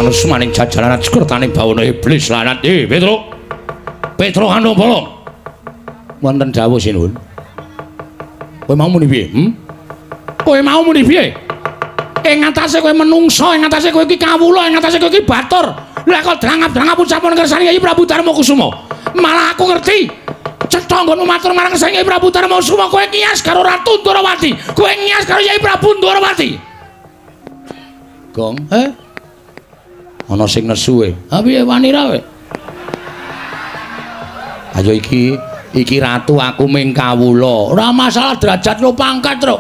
Sanesmaning jajaran kertaning bawana iblis lanat. Petro. Petro Handombolo. Wonten dawuh sinuwun. Kowe mau muni piye? Hmm? Kowe mau muni piye? Ing atase kowe menungsa, ing atase kowe iki kawula, ing atase kowe iki batur. Lah kok drangap-drangap ucapan kersane Kyai Prabu Darma Kusuma. Malah aku ngerti. Cetha nggonmu matur marang kersane Kyai Prabu Darma Kusuma, kowe ngiyas karo Ratu Ndorowati. Kowe ngiyas karo Kyai Prabu Ndorowati. Gong, eh? Ana sing nesu e. Ha piye wani ra kowe? Ayo iki, iki ratu aku ming kawula. Ora masalah derajat lo pangkat, Truk.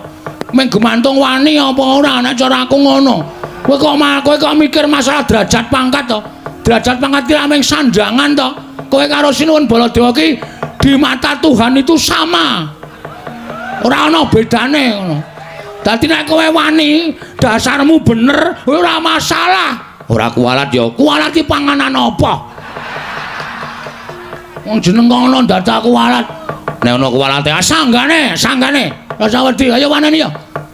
Ming gumantung wani apa ora nek cara aku ngono. Kowe kok kowe kok mikir masalah derajat pangkat to? Derajat pangkat ki ming sandangan to. Kowe karo Sinuwun Baladewa ki di mata Tuhan itu sama. Ora ana bedane ngono. Dadi nek kowe wani, dasarmu bener, ora masalah. Ora kualat ya. Kualat ki panganan apa? Wong jeneng kok ngono dadak kualat. Nek ana kualate, ah sanggane, sanggane. Rasa wedi, ayo waneni ya.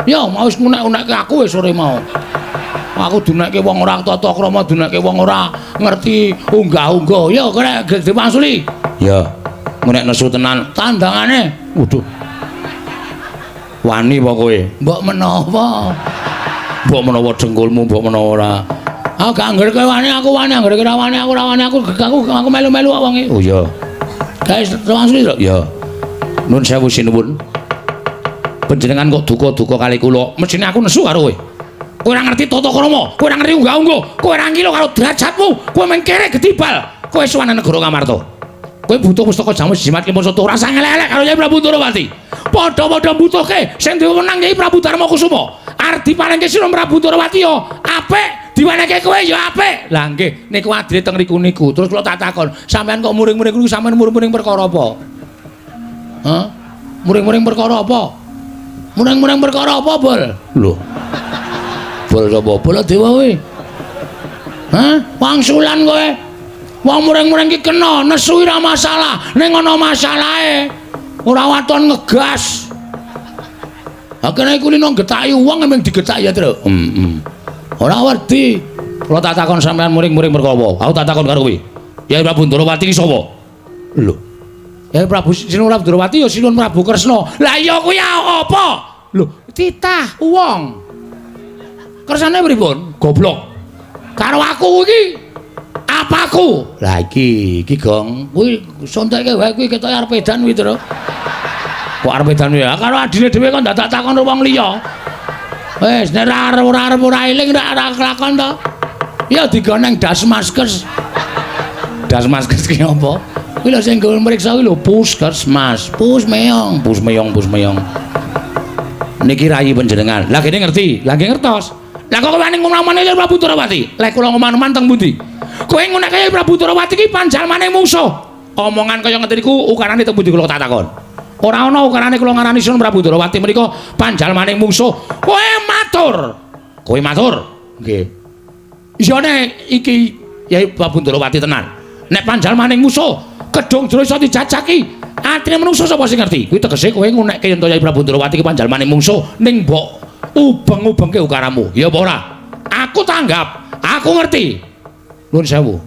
Ya, mau wis ngunek-unekke aku wis sore mau. Aku dunekke wong ora tata krama, dunekke wong ora ngerti unggah-ungguh. Ya, kowe nek diwangsuli. Ya. Nek nesu tenan, tandangane. Waduh. Wani apa kowe? Mbok menawa. Mbok menawa dengkulmu, mbok menawa ora. Aku gak anggere kowe wani, aku wani, anggere kowe ora wani, aku ora wani, aku aku aku melu-melu kok wonge. Oh iya. Guys, langsung lho. Ya. Nun sewu sinuwun. Panjenengan kok duka-duka kali kula. Mesthine aku nesu karo kowe. Kowe ora ngerti tata krama, kowe ora ngerti unggah-ungguh, kowe ora ngilo karo derajatmu, kowe mung kere gedibal. Kowe sowan negara Ngamarta. Kowe butuh pustaka jamus jimat Ki Sata ora usah ngelek-elek karo Kyai Prabu Ndorowati. Padha-padha mbutuhke sing duwe wenang Kyai Prabu Darma Kusuma. Arep diparingke Sinuwun Prabu Ndorowati ya apik, diwenehke kowe ya apik. Lah nggih, niku adile teng riku niku. Terus kula tak takon, sampean kok muring-muring niku sampean muring-muring perkara apa? Hah? Muring-muring perkara apa? Muring-muring perkara apa, Bol? Lho. Bol sapa? Baladewa kowe. Hah? Wangsulan kowe. Wong muring-muring ki kena, nesu ora masalah, ning ana masalahe. Ora waton ngegas. Ha kene iku lino getaki wong emang digetaki ya, Truk. Heeh. Ora wedi. Kula tak takon sampean muring-muring perkara apa? Aku tak takon karo kowe. Yai Prabu Ndorowati ki sapa? Lho. Yai Prabu Sinuwun Prabu Ndorowati ya Sinuwun Prabu Kresna. Lah iya kuwi apa? Lho, titah wong. Kersane pripun? Goblok. Karo aku iki apaku? Lah iki, iki Gong. Kuwi sonteke wae kuwi ketoke arep edan kuwi, Truk. Kok arep edan ya? Karo adine dhewe kok dadak takon wong liya. Wis nek ora arep ora arep ora eling ora ora kelakon to. Ya digoneng Dasmaskes. Dasmaskes ki apa? Kuwi lho sing nggo mriksa kuwi lho Puskesmas. Pus meong, pus meong, pus meong. Niki rayi panjenengan. Lah kene ngerti, lah nggih ngertos. Lah kok wani ngomong-ngomong Prabu Ndorowati? Lek kula ngomong-ngomong teng pundi? Kowe ngunekke Prabu Ndorowati ki panjalmane mungsuh. Omongan kaya ngeten niku ukarane teng pundi kula tak takon. Ora ana ukarane kula ngarani Sinuwun Prabu Ndorowati menika panjalmane mungsuh. Kowe matur. Kowe matur. Nggih. Isone iki Yai Prabu Ndorowati tenan. Nek panjalmane mungsuh, kedung jero iso dijajaki. Atine menungso sapa sing ngerti? Kuwi tegese kowe ngunekke yen to Yai Prabu Ndorowati ki panjalmane mungsuh ning mbok ubeng-ubengke ukaramu. Ya apa ora? Aku tanggap, aku ngerti. Nuwun sewu.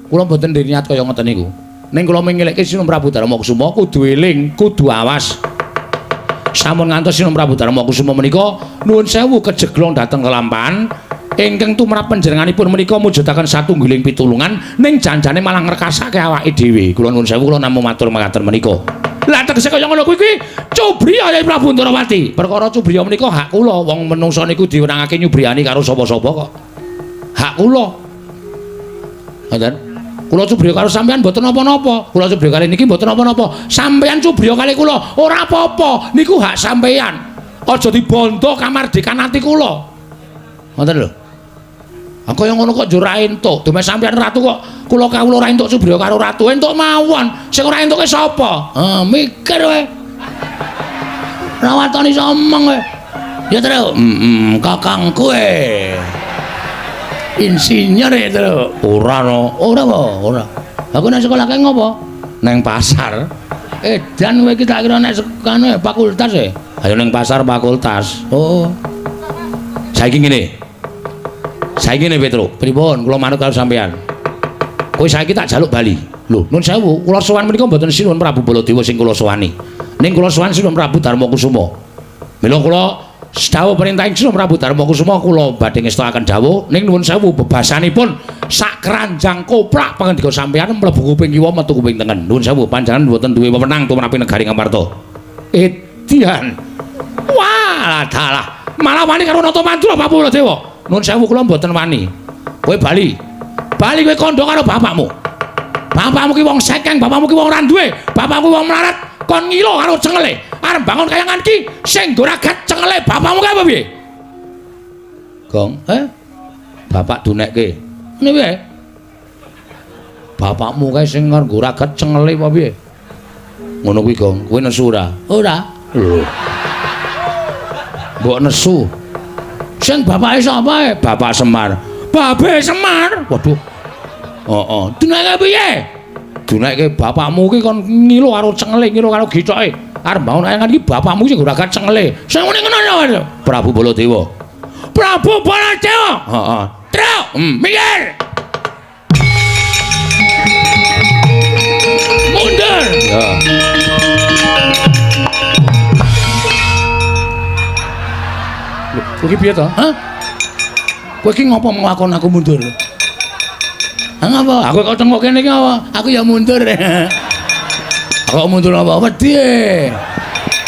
Kula mboten niat kaya ngoten niku. Ning kula mengelekke Sinuwun Prabu Darma Kusuma kudu eling, kudu awas. Sampun ngantos Sinuwun Prabu Darma Kusuma menika nuwun sewu kejeglong dhateng kelampahan ingkang tumrap panjenenganipun menika mujudaken satunggiling pitulungan ning janjane malah ngrekasake awake dhewe. Kula nuwun sewu kula namung matur mekaten menika. Lah tegese kaya ngono kuwi kuwi cubriya Yai Prabu Ndorowati. Perkara cubriya menika hak kula, wong menungsa niku diwenangake nyubriyani karo sapa-sapa kok. Hak kula. Ngoten. Kula cubriya karo sampean mboten napa-napa. Kula cubriya kali niki mboten napa-napa. Sampean cubriya kali kula ora apa-apa. Niku hak sampean. Aja dibondo kamardikan ati kula. Ngoten lho. Ha kaya ngono kok njur ra entuk. Dume sampean ratu kok kula kawula ora entuk cubriya karo ratu. Entuk mawon. Sing ora entuke sapa? Ha mikir kowe. Ora waton iso omong kowe. Ya Truk. Heeh, kakangku e. Insinyur ya, Truk. Ora no. Ora apa? Ora. Aku nek sekolah kae ngopo? Neng pasar. Edan kowe iki tak kira nek kanu fakultas e. Ayo neng pasar fakultas. Oh. Saiki ngene. Saiki ngene Petro, pripun kula manut karo sampean. Kowe saiki tak jaluk bali. Lho, nun sewu, kula sowan menika mboten Sinuwun Prabu Baladewa sing kula sowani. Ning kula sowan Sinuwun Prabu Darmakusuma. Mila kula dawuh perintahing Sinuwun Prabu Darmakusuma kula badhe ngestokaken dawuh ning nuwun sewu bebasanipun sak keranjang koplak pangandika sampean mlebu kuping kiwa metu kuping tengen. Nuwun sewu panjenengan mboten duwe wewenang tumrapi negari Ngamarta. Edian. Wah, dalah. Malah wani karo Nata Mandura Prabu Baladewa. Nuwun sewu kula mboten wani. Kowe bali. Bali kowe kandha karo bapakmu. Bapakmu ki wong sekeng, bapakmu ki wong ora duwe, bapakmu wong melarat, kon ngilo karo cengele. Arep bangun kayangan ki sing nggo ragat cengele bapakmu kae apa piye? Gong, eh? Bapak dunekke. Ngene piye? Bapakmu kae sing nggo ragat cengele apa piye? Ngono kuwi, Gong. Kowe nesu ora? Ora. Lho. Mbok nesu. Sing bapake sapa? Bapak Semar. Babe Semar. Waduh. Heeh. Dunekke piye? Dunekke bapakmu ki kon ngilo karo cengele, ngilo karo githoke. Arep bangun kayangan iki bapakmu sing ragat cengele. Sing muni ngono ya, Prabu Baladewa. Prabu Baladewa. Heeh. Truk, minggir. Mundur. Ya. Lho, kowe iki piye to? Hah? Kowe iki ngopo nglakon aku mundur? Ha ngapa? Aku kok tengok kene iki apa? Aku ya mundur. Aku kok mundur apa? Wedi.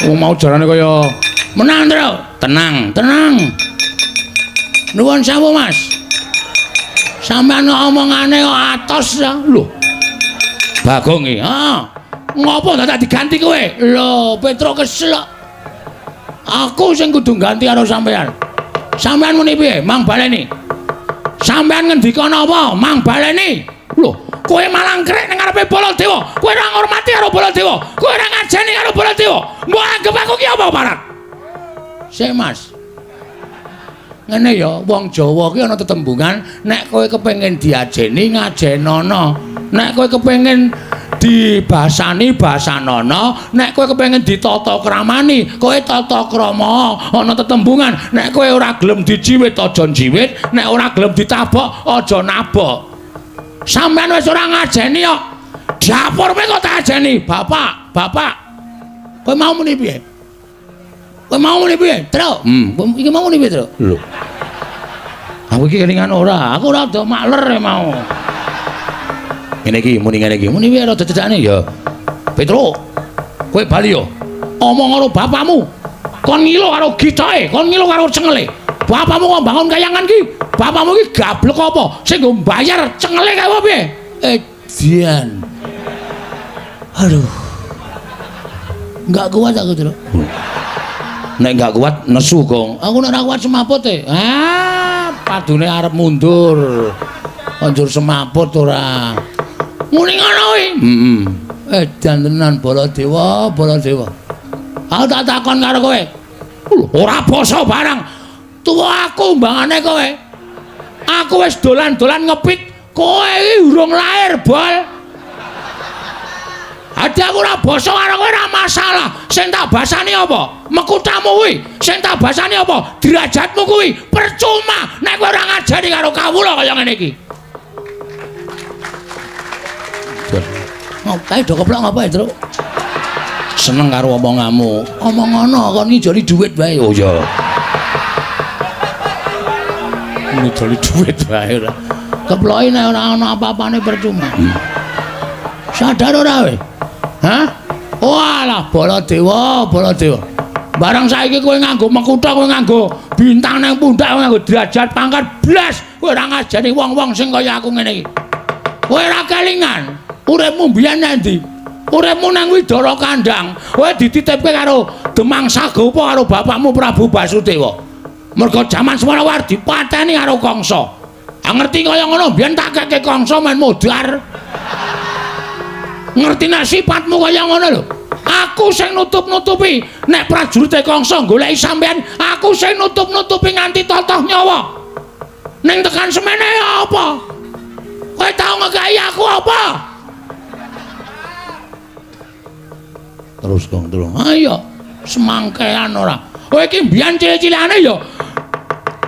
Wong mau jarane kaya menang, Tru. Tenang, tenang. Nuwun sewu, Mas. Sampeyan omongane kok atos ya. Lho. Bagong iki. Heeh. Ngopo dadak diganti kowe? Lho, Petro kesel. Aku sing kudu ganti karo sampeyan. Sampeyan muni piye? Mang baleni. Sampeyan ngendika napa? Mang baleni. Lho, kowe malah ngrek ning ngarepe Baladewa. Kowe ora ngurmati karo Baladewa. Kowe ora ngajeni karo Baladewa. Mbok anggap aku ki apa, Parat? Sik, Mas. Ngene ya, wong Jawa ki ana tetembungan, nek kowe kepengin diajeni ngajenono. Nek kowe kepengin dibasani basanono, nek kowe kepengin ditata kramani, kowe tata krama. Ana tetembungan, nek kowe ora gelem dijiwit aja njiwit, nek ora gelem ditabok aja nabok. Sampeyan wis ora ngajeni kok. Dapur kowe kok tak ajeni, Bapak, Bapak. Kowe mau muni piye? Kowe mau muni piye, Tru? Iki mau muni piye, Tru? Lho. Aku iki kelingan ora, aku ora do makler mau. Ngene iki muni ngene iki. Muni piye rada cedhakne ya. Petro, kowe bali yo. Omong karo bapakmu. Kon ngilo karo githoke, kon ngilo karo cengele. Bapakmu kok bangun kayangan ki? Bapakmu ki gablek apa? Sing nggo mbayar cengele kae apa piye? Edian. Aduh. Enggak kuat aku, Tru. Nek enggak kuat nesu, Gong. Aku nek ora kuat semaput e. Ah, padune arep mundur. Anjur semaput ora. Muni ngono kuwi. Heeh. Edan tenan Baladewa, Baladewa. Aku tak takon karo kowe. Lho, ora basa barang. Tuwa aku mbangane kowe. Aku wis dolan-dolan ngepit, kowe iki urung lahir, Bol. Adi aku ora basa karo kowe ora masalah. Sing tak basani apa? Mekutamu kuwi. Sing tak basani apa? Derajatmu kuwi. Percuma nek kowe ora ngajari karo kawula kaya ngene iki. Ngapain do keplok ngapa, Tru? Seneng karo omonganmu. Omong ngono kon ngijoli dhuwit wae. Oh iya. Ngijoli dhuwit wae ora. Keploke nek ora ana apa-apane percuma. Sadar ora kowe? Hah? Walah Baladewa, Baladewa. Barang saiki kowe nganggo mekutha, kowe nganggo bintang nang pundak, kowe nganggo derajat pangkat blas, kowe ora ngajeni wong-wong sing kaya aku ngene iki. Kowe ora kelingan. Uripmu mbiyen nang ndi? Uripmu nang Widara Kandang. Kowe dititipke karo Demang Sagopa karo bapakmu Prabu Basudewa. Mergo jaman semono war dipateni karo Kangsa. Ah ngerti kaya ngono mbiyen tak keke Kangsa men modar. Ngerti nek sifatmu kaya ngono lho. Aku sing nutup-nutupi nek prajurite Kangsa goleki sampean, aku sing nutup-nutupi nganti totoh nyawa. Ning tekan semene apa? Kowe tau ngekeki aku apa? Terus Gong, terus. Ayo, semangkean ora. Kowe iki mbiyen cilik-cilikane ya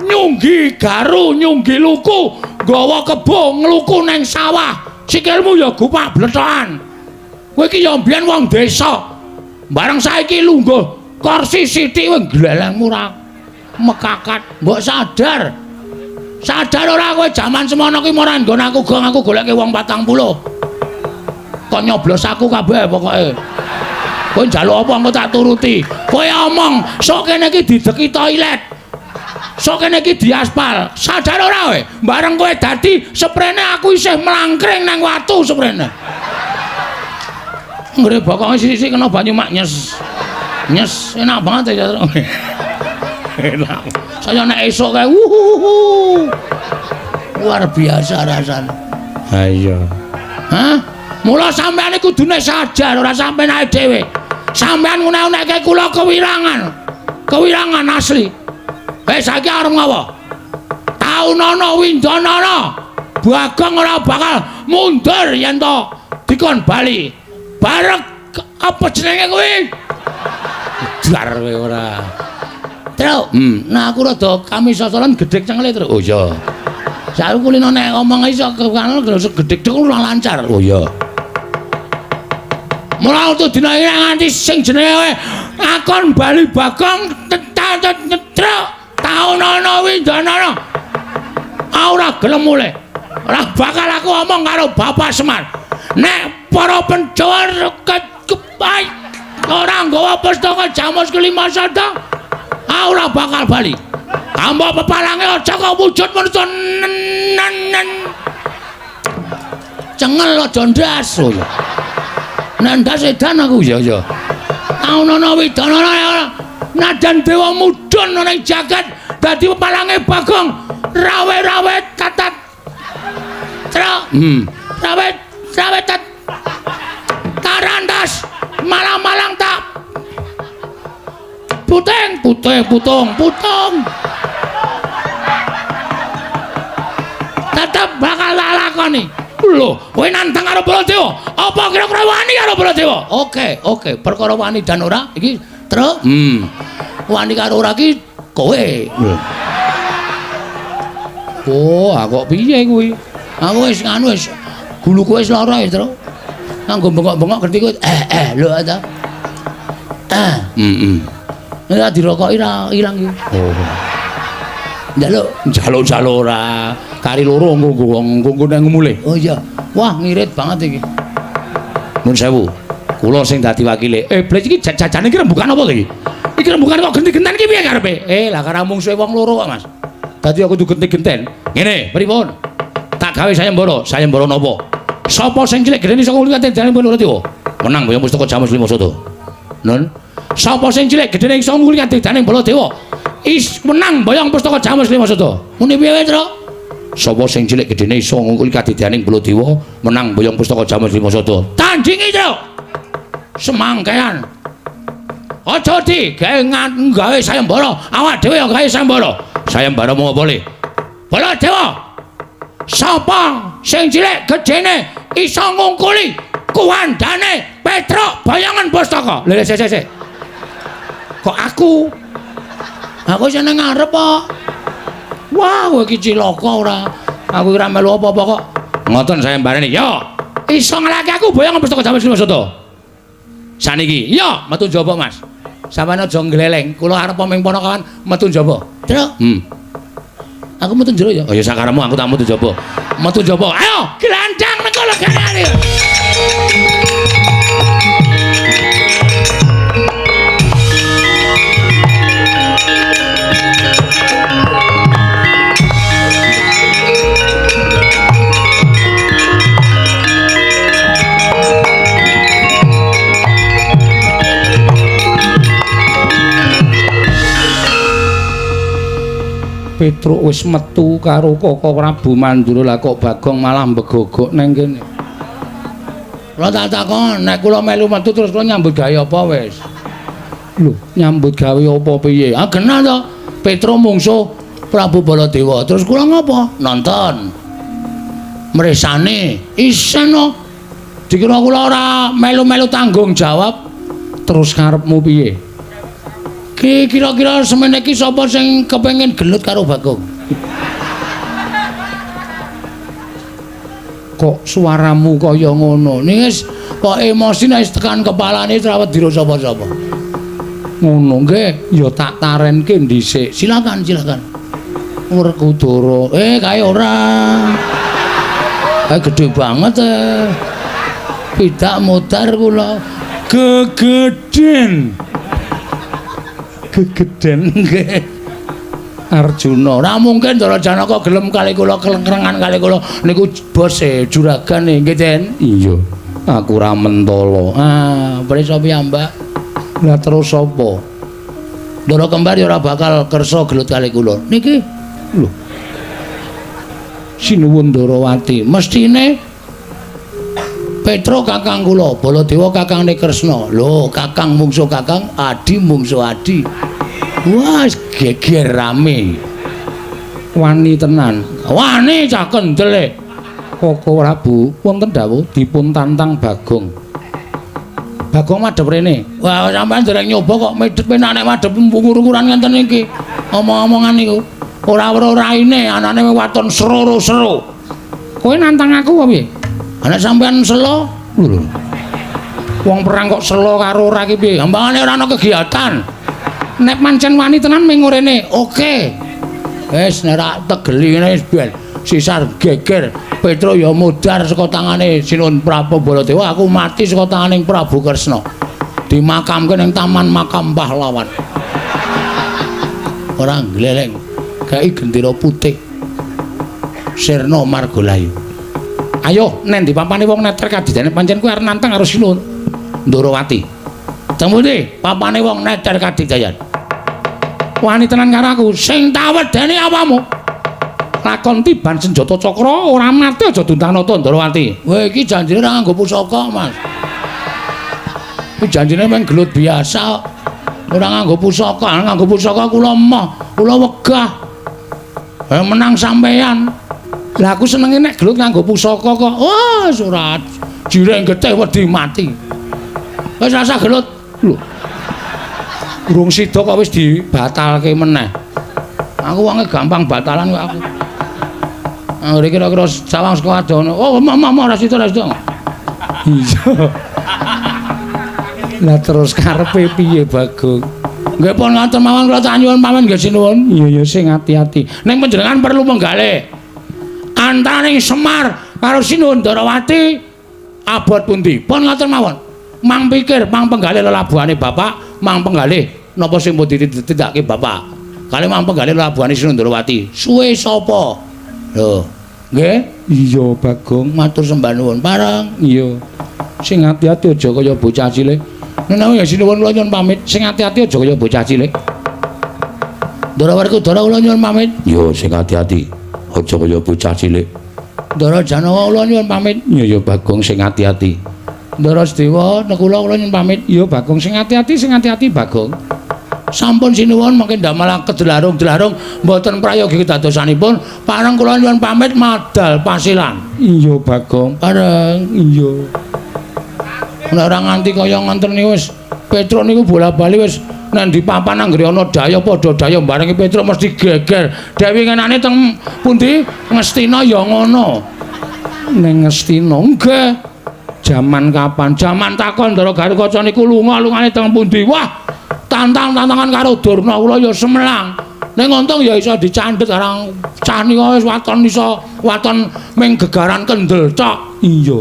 Nyunggi garu, nyunggi luku, nggawa kebo ngluku neng sawah. Sikilmu ya gupak blethokan. Kowe iki ya mbiyen wong desa. Bareng saiki lungguh kursi sithik kowe glelengmu ra mekakat. Mbok sadar. Sadar ora kowe jaman semono ki ora nggon aku gong aku goleke wong 40. Kok nyoblos aku kabeh pokoke. Kowe njaluk apa engko tak turuti. Kowe omong sok kene iki dideki toilet. Sok kene iki diaspal. Sadar ora kowe? Bareng kowe dadi seprene aku isih mlangkring nang watu seprene. Nggre bokonge sithik-sithik kena banyu mak nyes. Nyes, enak banget ya. Enak. Saya nek esuk kae wuhuhu. Luar biasa rasane. Ha iya. Hah? Mula sampean iki kudune sadar ora sampean ae dhewe. Sampean ngene-ngene kula kewirangan. Kewirangan asli. Saiki arep ngapa? Taunana windanana. Bagong ora bakal mundur yen to dikon bali. Barek apa jenenge kuwi? Jar kowe ora. Truk. Nah aku rada kamisosolan gedhek cengele, Truk. Oh iya. Saiki kulino nek ngomong iso kekane gedhek dek ora lancar. Oh iya. Mula utuh dina iki nganti sing jenenge akon bali Bagong tetruk taunana windanana. Ora gelem mulih. Ora bakal aku omong karo Bapak Semar. Nek para Pandhawa kepai ora nggawa pustaka Jamus kelima sada, ora bakal bali. Hamba pepalange aja kok wujud manusa nen. Cengel aja ndas. Oh iya. Nek ndas edan aku ya ya. Taunana widanana ora nadan dewa mudhun nang jagat dadi pepalange Bagong rawe-rawe tatat. Truk. Rawe rawe tat tarandas malang-malang tak puting puting putung putung tetep bakal lakoni. Lho, kowe nantang karo Baladewa? Apa kira-kira wani karo Baladewa? Oke, oke, perkara wani dan ora iki truk. Wani karo ora iki kowe. Oh, aku kok piye kuwi? Aku wis nganu wis guluku wis lara ya, Truk. Nganggo bengok-bengok ngerti kowe. Lho ta. Nek dirokoki ra ilang iki. Oh. Njaluk, njaluk-njaluk ora. Kari loro nggo nggo nang mulih. Oh iya. Wah, ngirit banget iki. Nun sewu. Kula sing dadi wakile. Blek iki jajane iki rembukan apa to iki? Iki rembukan kok genti-genten iki piye karepe? Lah karo mungsuhe wong loro kok, Mas. Dadi aku kudu genti-genten. Ngene, pripun? Tak gawe sayembara, sayembara napa? Sapa sing cilik gedene saka nguliate dene Baladewa? Menang boyong pustaka Jamus Lima Sada. Nun. Sapa sing cilik gedene iso nguliate dene Baladewa? Is menang boyong pustaka Jamus Lima Sada. Muni piye, Truk? Sapa sing cilik gedene iso ngungkuli kadedaning Baladewa menang boyong pustaka Jamus Lima Sada. Tandingi, Truk. Semangkean. Aja di gawe gawe sayembara, awak dhewe ya gawe sayembara. Sayembara mung apa le? Baladewa. Sapa sing cilik gedene iso ngungkuli kuwandane Petruk bayangan pustaka? Lha sik sik sik. Kok aku? Aku sing nang ngarep kok. Wah, kowe iki cilaka ora. Aku ora melu apa-apa kok. Ngoten sayembarane. Yo, iso ngalahke aku bayangan pustaka Jamus Lima Sada. Saniki, yo metu njaba, Mas. Sampeyan aja ngleleng. Kula arep ming ponokawan metu njaba. Truk. Aku metu njero ya. Oh ya sakaremu aku tak metu njaba. Metu njaba. Ayo, gelandang mengko legane. Petruk wis metu karo Koko Prabu Mandura, lah kok Bagong malah mbegogok nang kene. Kula tak takon, nek kula melu metu terus kula nyambut gawe apa wis? Lho, nyambut gawe apa piye? Ah genah to. Petruk mungsuh Prabu Baladewa. Terus kula ngopo? Nonton. Mresane isen no. Dikira kula ora melu-melu tanggung jawab. Terus karepmu piye? Ki kira-kira semene iki sapa sing kepengin gelut karo Bagong? Kok suaramu kaya ngono? Ning wis kok emosi nek tekan kepalane ora wedi sapa-sapa. Ngono nggih, ya tak tarenke dhisik. Silakan, silakan. Werkudara. Kae ora. Kae gedhe banget. Pidak modar kula. Gegeden. Gegeden nggih. Arjuna, ora mungkin Ndara Janaka gelem kali kula kelengkrengan kali kula niku bose juragane nggih, Den. Iya. Aku ora mentala. Ah, prisa piyambak. Lah terus sapa? Ndara kembar ya ora bakal kersa gelut kali kula. Niki lho. Sinuwun Ndarawati, mestine Petro kakang kula, Baladewa kakangne Kresna. Lho, kakang mungsuh kakang, adi mungsuh adi. Wah, geger rame. Wani tenan. Wani cah kendele. Koko Prabu, wonten dawuh dipun tantang Bagong. Bagong madhep rene. Wah, sampean dereng nyoba kok medhep penak nek madhep ngur-nguran ngenten iki. Omong-omongan niku. Ora weruh raine, anane waton sero-sero. Kowe nantang aku apa piye? Ana sampean selo? Lho. Wong perang kok selo karo ora ki piye? Gampangane ora ana kegiatan. Nek pancen wani tenan ming rene. Oke. Wis nek ra tegeli ngene wis ben sisar geger. Petro ya mudhar saka tangane Sinuwun Prabu Baladewa, aku mati saka tangane Prabu Kresna. Dimakamke ning Taman Makam Pahlawan. Ora gleleng. Gawe gendera putih. Sirna Margalayu. Ayo nen di papane wong neter kadidane pancen kuwi arep nantang karo Sinuwun Ndarawati. Temune papane wong neter kadidayan. Wani tenan karo aku, sing tawedene awamu. Lakon tiban senjata cakra ora mati aja duntanata Ndarawati. Kowe iki janjine ora nganggo pusaka, Mas. Kuwi janjine mung gelut biasa. Ora nganggo pusaka, nganggo pusaka kula emoh, kula wegah. Menang sampean. Lah aku senenge nek gelut nganggo pusaka kok. Wah, ora jireng getih wedi mati. Wis rasa gelut. Lho. Urung sida kok wis dibatalke meneh. Aku wonge gampang batalan kok aku. Anggere kira-kira sawang saka adoh. Oh, mama ora sida, ora sida. Iya. Lah terus karepe piye, Bagong? Nggih pun ngaten mawon kula tak nyuwun pamit nggih sinuwun. Iya ya sing ati-ati. Ning panjenengan perlu menggalih. Antaraning Semar karo Sinuwun Ndarawati abot pundi? Pun ngaten mawon. Mang pikir, mang penggalih lelabuhane bapak, mang penggalih napa sing pun ditindakake bapak. Kali mang penggalih lelabuhane Sinuwun Ndarawati. Suwe sapa? Lho, nggih? Iya, Bagong, matur sembah nuwun. Pareng. Iya. Sing ati-ati aja kaya bocah cilik. Menawi ya sinuwun kula nyuwun pamit. Sing ati-ati aja kaya bocah cilik. Ndara Werkudara kula nyuwun pamit. Iya, sing ati-ati aja kaya bocah cilik. Ndara Janaka kula nyuwun pamit. Iya ya Bagong sing ati-ati. Ndara Sedewa nekula kula nyuwun pamit. Iya Bagong sing ati-ati, sing ati-ati Bagong. Sampun sinuwun mangke ndamel kedelarung-delarung mboten prayogi kedadosanipun. Pareng kula nyuwun pamit madal pasilan. Iya Bagong. Pareng. Iya. Nek ora nganti kaya ngoten niku wis Petruk niku bola-bali wis nek di papan anggere ana daya padha daya barengi Petruk mesti geger. Dewi ngenane teng pundi Ngastina ya ngono. Ning Ngastina nggih. Jaman kapan? Jaman takon Ndara Garukaca niku lunga-lungane teng pundi? Wah, tantang-tantangan karo Durna kula ya semelang. Ning untung ya iso dicandhet arang cah nika wis waton iso waton ming gegaran kendel cok. Iya.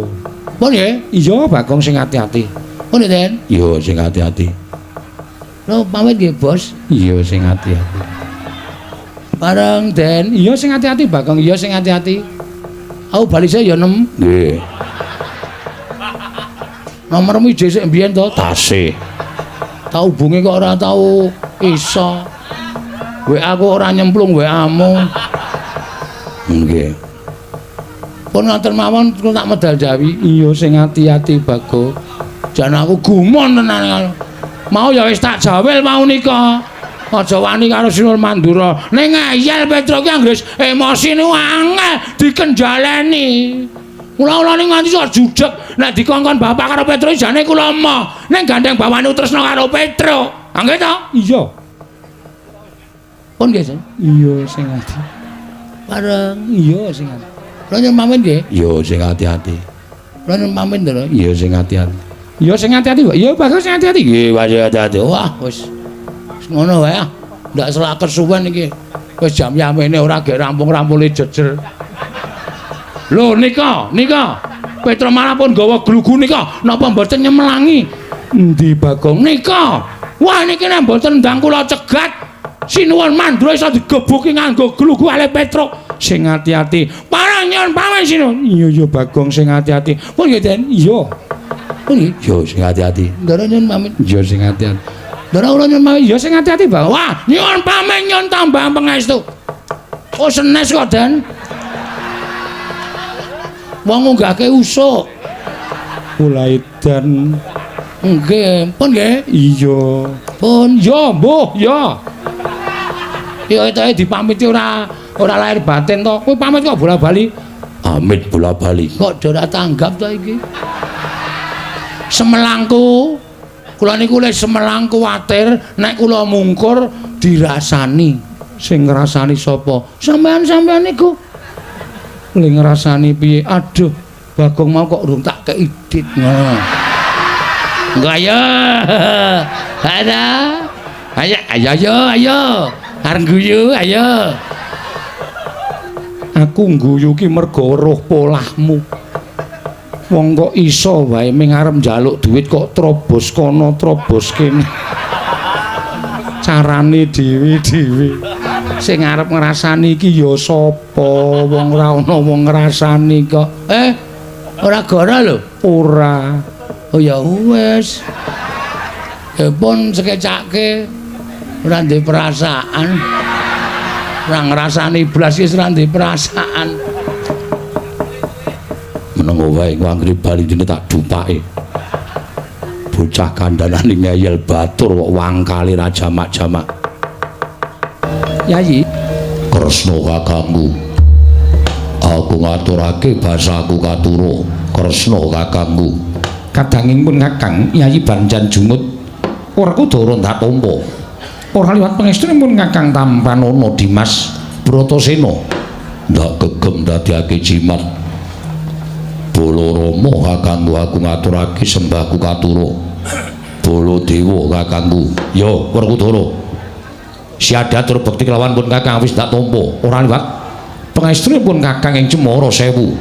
Pun nggih? Iya, Bagong sing ati-ati. Pun Den? Iya, sing ati-ati. Lho, pamit nggih, Bos. Iya, sing ati-ati. Bareng, Den. Iya, sing ati-ati, Bagong. Iya, sing ati-ati. Aku bali saya ya 6. Nggih. Nomormu ije sik mbiyen to? Tasih. Tau hubungi kok ora tau iso. WA aku ora nyemplung WA-mu. Nggih. Pun ngoten mawon kula tak medal Jawi. Iya sing ati-ati Bagong. Jan aku gumun tenan. Mau ya wis tak jawel mau nika. Aja wani karo Sinuwun Mandura. Ning ngeyel Petruk ki anggere emosi niku angel dikenjaleni. Kula-kula ning nganti sok judeg nek dikongkon bapak karo Petruk jane kula emoh. Ning gandeng bawane tresna karo Petruk. Ha nggih to? Iya. Pun nggih, Sen. Iya, sing ati. Bareng, iya sing ati. Kula nyuwun pamit nggih. Iya, sing ati-ati. Kula nyuwun pamit lho. Iya, sing ati-ati. Iya, sing ati-ati, Pak. Iya, bagus sing ati-ati. Nggih, ati-ati. Wah, wis ngono wae ah. Ndak selak kesuwen iki. Wis jam yamene ora gek rampung-rampule jejer. Lho nika, nika. Petra malah pun gawa glugu nika. Napa mboten nyemelangi? Endi Bagong nika? Wah niki nek mboten ndang kula cegat. Sinuwun Mandura iso digebuki nganggo glugu ale Petruk. Sing ati-ati. Parang nyuwun pamit sinuwun. Iya iya Bagong sing ati-ati. Pun nggih Den. Iya. Pun nggih. Iya sing ati-ati. Ndara nyuwun pamit. Iya sing ati-ati. Ndara kula nyuwun pamit. Iya sing ati-ati, Bang. Wah, nyuwun pamit nyuwun tambah pangestu. Oh senes kok, Den. Wong ngunggahke usuk. Kula edan. Nggih, pun nggih. Iya. Pun yo, mbuh, yo. Ya etoke dipamiti ora ora lahir batin to. Kowe pamit kok bola-bali. Amit bola-bali. Kok ora tanggap to iki? Semelangku. Kula niku le semelang kuwatir nek kula mungkur dirasani. Sing ngrasani sapa? Sampeyan-sampeyan niku. Le ngrasani piye? Aduh, Bagong mau kok urung tak kei dit ngono. Enggak ayo. Ada. Ayo ayo ayo ayo. Arep guyu ayo. Aku ngguyu ki mergo weruh polahmu. Wong kok iso wae ming arep njaluk duit kok trobos kono trobos kene. Carane dhewe-dhewe. Sing arep ngrasani iki ya sapa? Wong ora ana wong ngrasani kok. Ora gora lho. Ora. Oh ya wis. Ya pun sekecake ora ndek perasaan. Ora ngrasani blas iki ora ndek perasaan. Menengo wae engko anggere bali dene tak dupake. Bocah kandhanane ngeyel batur kok wangkale ra jamak-jamak. Yayi, Kresna kakangku. Aku ngaturake basaku katuro. Kresna kakangku. Kadanging pun kakang Yayi Banjan jungut. Ora kudara ndak tampa. Ora liwat pangestunipun kakang tampanana Dimas Bratasena. Ndak gegem dadiake jimat. Balarama kakangku aku ngaturake sembahku katuro. Baladewa kakangku. Ya, Werkudara. Siadat tur bekti kelawan pun kakang wis ndak tampa. Ora liwat pangestunipun kakang ing Cemara Sewu.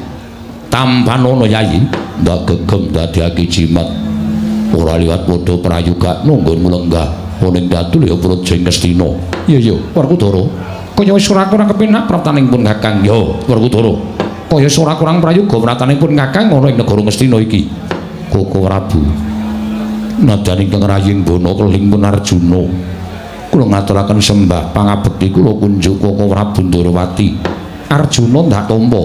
Tampanana Yayi, ndak gegem dadiake jimat. Ora liwat padha prayugakno nggonmu lenggah ana ing datul ya Praja Ngastina. Iya iya, Werkudara. Kaya wis ora kurang kepenak praptaning pun kakang. Ya, Werkudara. Kaya wis ora kurang prayoga praptaning pun kakang ana ing negara Ngastina iki. Koko Prabu. Nadyan ingkang raying bono keling pun Arjuna. Kula ngaturaken sembah pangabekti kula kunjuk Koko Prabu Ndorowati. Arjuna ndak tampa.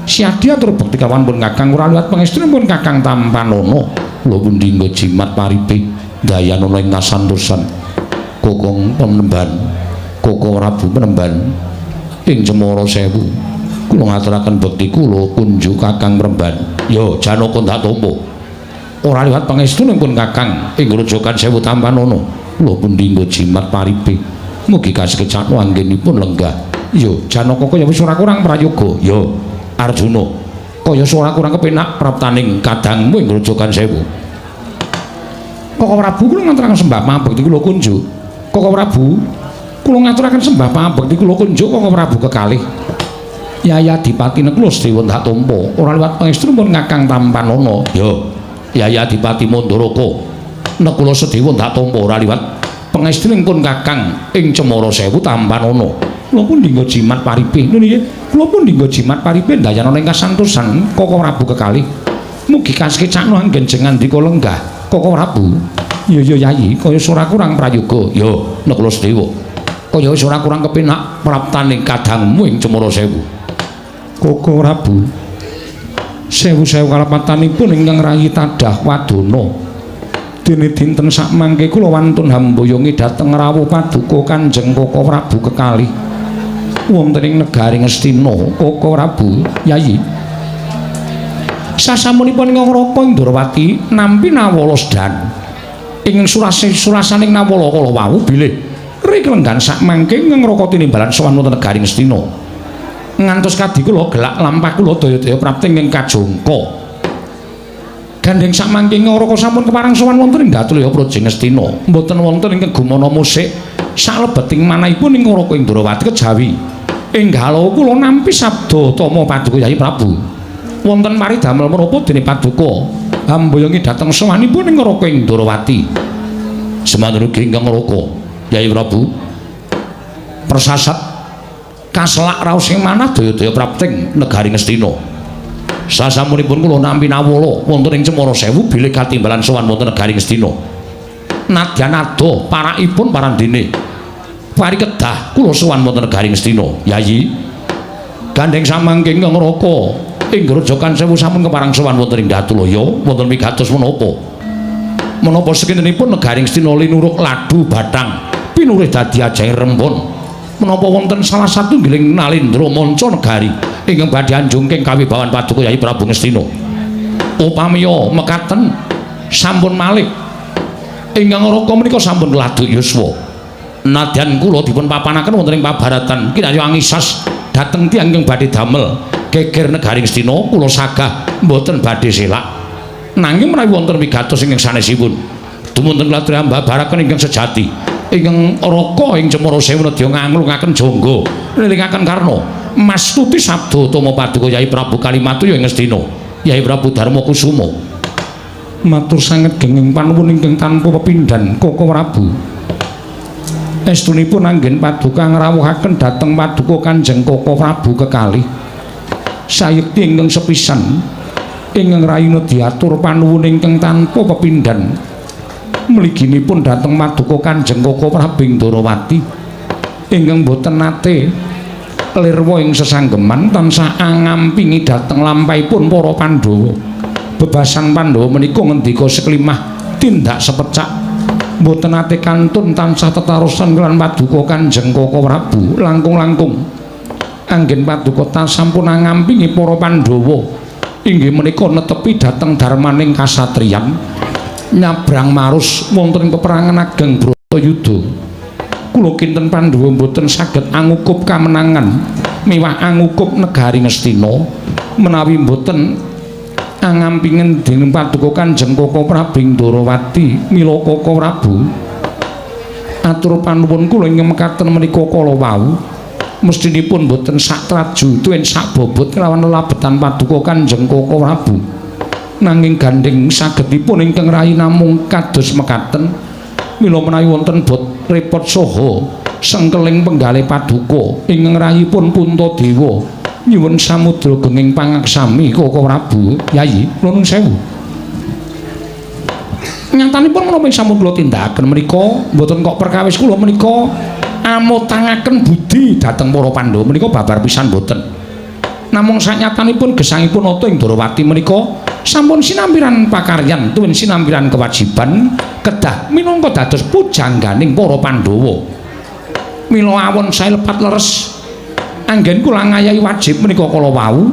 Siadi atur bekti kawan pun kakang ora liwat pangestunipun kakang tampanana. Kula pundi nggo jimat paripe dayanana ing kasantosan. Kokong penemban, Koko Prabu penemban ing Cemara Sewu. Kula ngaturaken bekti kula kunjuk kakang Premban. Ya Janaka ndak tampa. Ora liwat pangestunipun kakang ing Grojogan Sewu tampanana. Kula pundi nggo jimat paripe. Mugi kasekecakno anggenipun lenggah. Ya Janaka kaya wis ora kurang prayoga. Ya Arjuna kaya ora kurang kepenak praptaning kadangmu ing Grojogan Sewu. Koko Prabu kula ngaturaken sembah pangabekti kula kunjuk. Koko Prabu kula ngaturaken sembah pangabekti kula kunjuk Koko Prabu kekalih. Yai Adipati Nekula Sedewa ndak tampa. Ora liwat pangestunipun kakang tampanana. Ya Yai Adipati Mandaraka Nekula Sedewa ndak tampa. Ora liwat pangestunipun kakang ing Cemara Sewu tampanana. Kula pun dinggo jimat paripe. Lho nggih, kula pun dinggo jimat paripe ndayanana ing kasantosan Koko Prabu kekalih. Mugi kasekecakno anggen jengandika lenggah Koko Prabu. Iya iya Yayi, kaya ora kurang prayoga. Ya Nekula Sedewa. Kaya wis ora kurang kepenak praptaning kadangmu ing Cemara Sewu. Koko Prabu. Sewu-sewu kalepatanipun ingkang rayi tadah wadana. Dene dinten sakmangke kula wantun hamboyongi dhateng rawuh paduka Kanjeng Koko Prabu kekalih. Wonten ing negari Ngastina Koko Prabu Yayi. Sasampunipun ingkang Raka Indrawati nampi nawala sedan. Ing surasaning nawala kala wau bilih Riklenggan sak mangke ngraka tinimbalan sowan wonten negari Ngastina. Ngantos kadi kula gelak lampah kula daya-daya prapti ing kajongko. Gandheng sak mangke ngraka sampun keparang sowan wonten ing Datulaya Praja Ngastina. Mboten wonten ingkang gumana musik salebeting manahipun ing Raka Indrawati kejawi. Enggal kula nampi sabda tama paduka Yai Prabu. Wonten paridamel menapa dene paduka amboyongi dhateng sowanipun ing Raka Indrawati. Semanten ugi ingkang Raka Yai Prabu persasat kaselak raos ing manah daya-daya prapting negari Ngastina. Sasampunipun kula nampi nawala wonten ing Cemara Sewu bilih katimbalan sowan wonten negari Ngastina. Nadyan ado parakipun parandene pari kedah kula sowan wonten negari Ngastina. Yayi gandheng samangke ingkang Raka ing Grojogan Sewu sampun keparang sowan wonten ing Datulaya wonten wigatos menapa. Menapa sekintenipun negari Ngastina linuruk ladu bathang pinurih dadi ajahe rembon. Menapa wonten salah satunggiling nalendra manca negari ingkang badhe anjungking kawibawan paduka Yai Prabu Ngastina. Upamiya mekaten sampun malih ingkang Raka menika sampun laduk yuswa. Nadyan kula dipun papanaken wonten ing pabaratan kinarya angisas dhateng tiyang ingkang badhe damel geger negari Ngastina kula sagah mboten badhe selak. Nanging menawi wonten wigatos ingkang sanesipun dumunten kula ambabaraken ingkang sejati ingkang Raka ing Cemara Sewu nedya nganglungaken jangga ngelingaken karna mastuti sabda utama paduka Yai Prabu Kalimatuya ing Ngastina Yai Prabu Darma Kusuma. Matur sanget genging panuwun ingkang tanpa pepindhan Koko Prabu. Estunipun anggen paduka ngrawuhaken dhateng paduka Kanjeng Koko Prabu kekalih. Sayekti ingkang sepisan ingkang rayina diatur panuwun ingkang tanpa pepindhan mliginipun dhateng paduka Kanjeng Koko Prabu Ndrawati ingkang boten nate lirwa ing sesanggeman tansah angampingi dhateng lampahipun para Pandhawa. Bebasan Pandhawa menika ngendika seklimah tindak sepecak boten nate kantun tansah tetarosan kelawan paduka Kanjeng Koko Prabu langkung-langkung anggen paduka sampun angampingi para Pandhawa inggih menika netepi dhateng darmaning kasatriyan nyabrang marus wonten ing peperangan ageng Bratayuda. Kula kinten Pandhawa mboten saged angukup kamenangan miwah angukup negari Ngastina menawi mboten angampingen dening paduka Kanjeng Koko Prabu Ndrawati. Mila Koko Prabu atur panuwun kula ing mekaten menika kala wau mestinipun mboten sak traju tuwin sak bobot kelawan lelabetan paduka Kanjeng Koko Prabu. Nanging gandheng sagedipun ingkang rayi namung kados mekaten. Mila menawi wonten bot repot saha sengkeling penggalih paduka ingkang rayipun Puntadewa nyuwun samudra genging pangaksami Koko Prabu. Yayi kula nuwun sewu. Nyatanipun menapa ing sampun kula tindakaken menika mboten kok perkawis kula menika amotangaken budi dhateng para Pandhawa menika babar pisan mboten. Namung sanyatanipun gesangipun nata ing Ndrawati menika sampun sinampiran pakaryan tuwin sinampiran kewajiban kedah minangka dados pujangganing para Pandhawa. Mila awon sae lepat leres anggen kula ngayahi wajib menika kala wau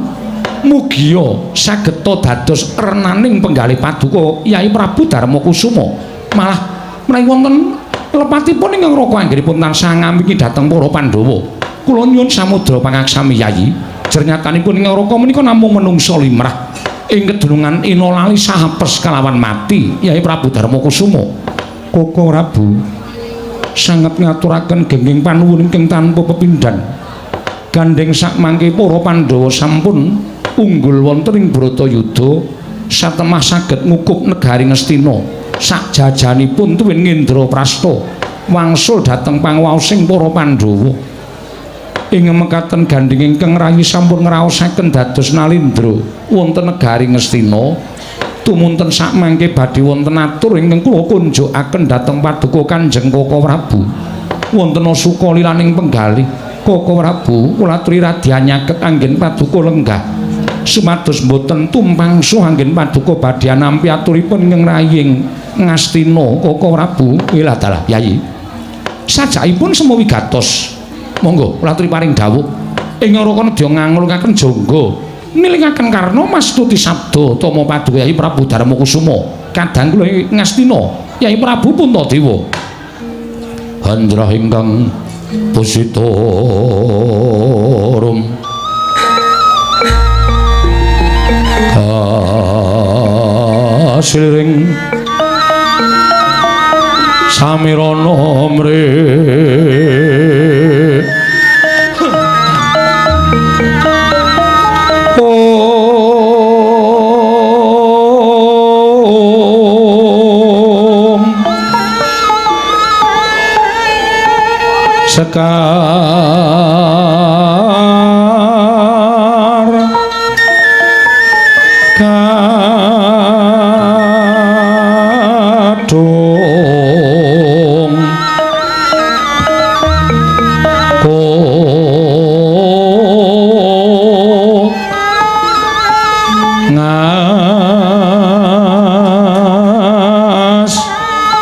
mugia sageta dados renaning penggalih paduka Yai Prabu Darma Kusuma. Malah menawi wonten lepatipun ingkang Raka anggenipun tansah ngampingi dhateng para Pandhawa. Kula nyuwun samudra pangaksami Yayi. Jernyatanipun ingkang Raka menika namung menungsa limrah ing kedunungan ina lali sahapes kalawan mati Yai Prabu Darma Kusuma. Koko Prabu sanget ngaturaken genging panuwun ingkang tanpa pepindhan. Gandheng sakmangke para Pandhawa sampun unggul wonten ing Bratayuda satemah saged ngukup negari Ngastina sakjajanipun tuwin Ngendraprasta wangsul dhateng pangwaosing para Pandhawa. Ing mekaten gandheng ingkang rayi sampun ngraosaken dados nalindra wonten negari Ngastina tumunten sakmangke badhe wonten atur ingkang kula kunjukaken dhateng paduka Kanjeng Koko Prabu. Wonten suka lilaning penggalih Koko Prabu kula aturi radya nyaket anggen paduka lenggah sumados mboten tumpangsuh anggen paduka badhe nampi aturipun ingkang raying Ngastina. Koko Prabu wilah dalah Yayi sajakipun sema wigatos. Monggo kula aturi paring dawuh ing Raka nedya nganglungaken jangga nilingaken karna mastuti sabda tama paduka Yai Prabu Darma Kusuma kadang kula Ngastina Yai Prabu Puntadewa. Anjrah ingkang pusita rum kasiliring samirana mrih Om Sekar kadung ko ngas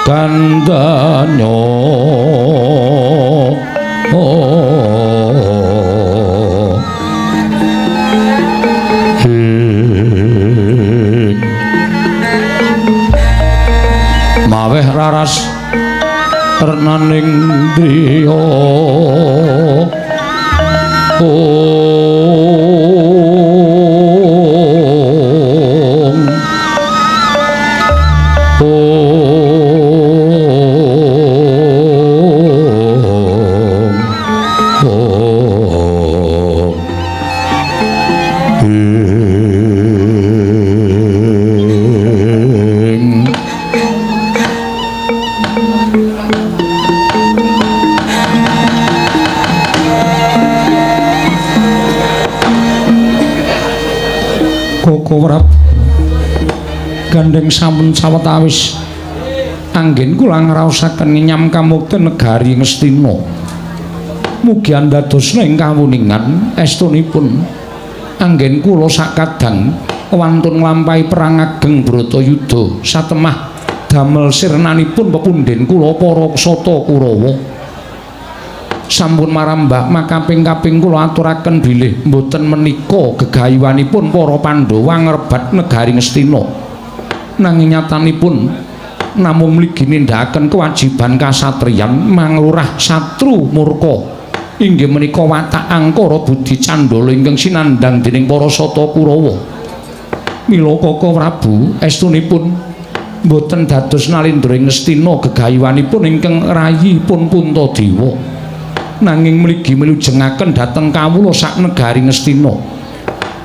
kandanyo maweh raras renaning driya Om Om Om Ing Koko Prabu gandeng sampun sawetawis anggen kula ngraosaken ngenyam kamukten negari Ngastina. Mugi andadosna ing kawuningan estunipun anggen kula sakadang wantun nglampahi perang ageng Bratayuda satemah damel sirnanipun pepundhen kula para Sata Kurawa. Sampun marambah makaping-kaping kula aturaken bilih mboten menika gegayuhanipun para Pandhawa ngrebat negari Ngastina. Nanging nyatanipun namung mligi nindakaken kewajiban kasatriyan manglurah satru murka inggih menika watak angkara budi candala ingkang sinandhang dening para Sata Kurawa. Mila Koko Prabu estunipun mboten dados nalindra ing Ngastina gegayuhanipun ingkang rayipun Puntadewa. Nanging mligi milujengaken dhateng kawula sak negari Ngastina.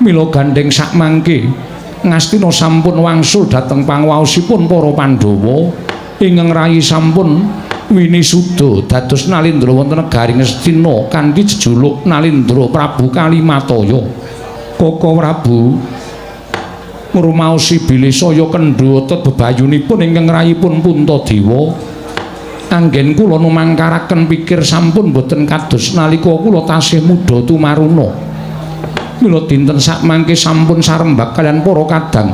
Mila gandeng sak mangke Ngastina sampun wangsul dhateng pangwaosipun para Pandhawa ingkang rayi sampun winisuda dados nalindra wonten negari Ngastina kanthi jejuluk Nalindra Prabu Kalimataya. Koko Prabu ngrumaosi bilih saya kendha otot bebayunipun ingkang rayipun Puntadewa. Anggen kula numangkaraken pikir sampun boten kados nalika kula tasih muda tumaruna. Mila dinten sakmangke sampun sarembag kaliyan para kadang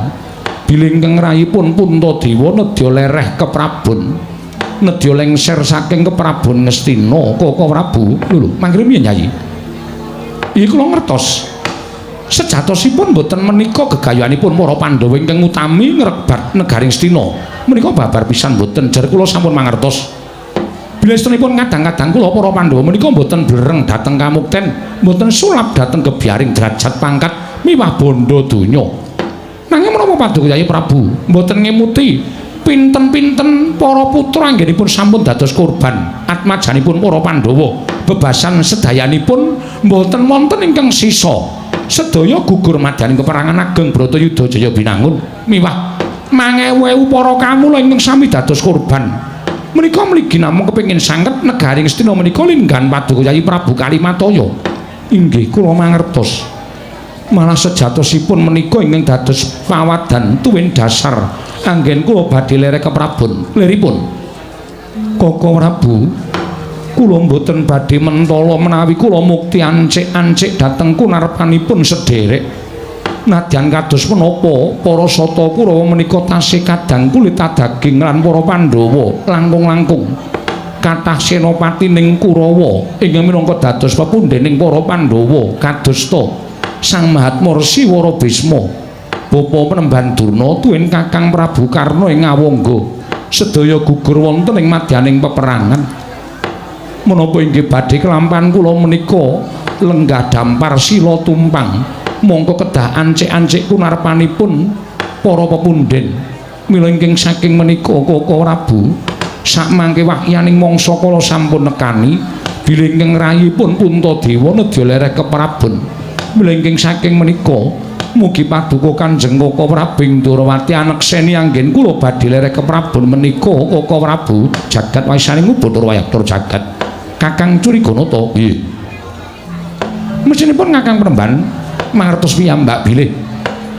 bilih ingkang rayipun Puntadewa nedya lereh keprabon, nedya lengser saking keprabon Ngastina. Koko Prabu lho mangke piye Nyai? Iki kula ngertos sejatosipun boten menika gegayuhanipun para Pandhawa ingkang utami ngrebat negari Ngastina. Menika babar pisan boten, jar kula sampun mangertos. Bilestunipun kadang-kadang kula para Pandhawa menika mboten blereng dhateng kamukten, mboten sulap dhateng gebyaring derajat pangkat miwah bondo donya. Nanging menapa Paduka Kyai Prabu mboten ngemuti pinten-pinten para putra anggenipun sampun dados korban atmajanipun para Pandhawa. Bebasan sedayanipun mboten wonten ingkang sisa. Sedaya gugur madyaning peperangan ageng Bratayuda Jaya Binangun miwah mangewu-ewu para kawula ingkang sami dados korban. Menika mligi namung kepengin sanget negari Ngastina menika linggan Paduka Kyai Prabu Kalimataya. Inggih kula mangertos. Malah sejatosipun menika ingkang dados pawadan tuwin dasar anggen kula badhe lerek keprabon. Liripun Koko Prabu, kula mboten badhe mentala menawi kula mukti ancik-ancik dhateng kunarpanipun sederek. Nadyan kados menapa para Sata Kurawa menika tasih kadang kulit daging lan para Pandhawa langkung-langkung kathah senopati ning Kurawa ingkang minangka dados pepundhening para Pandhawa kadosta Sang Mahatma Resi Wara Bisma, Bapa Penemban Durna tuwin Kakang Prabu Karna ing Awangga sedaya gugur wonten ing madyaning peperangan. Menapa inggih badhe kelampan kula menika lenggah dampar sila tumpang. Mongko kedah ancik-ancik kunarpanipun para pepundhen. Mila ingkang saking menika Koko Prabu sakmangke wahyaning mangsa kala sampun nekani bilih ingkang rayipun Puntadewa nedya lereh keprabon. Mila ingkang saking menika mugi paduka Kanjeng Koko Prabu ing Ndorowati anekseni anggen kula badhe lereh keprabon menika Koko Prabu jagat waisaning Bathara Wayaktur jagat. Kakang Curiganata nggih. Mesinipun Kakang Premban mangertos piyambak bilih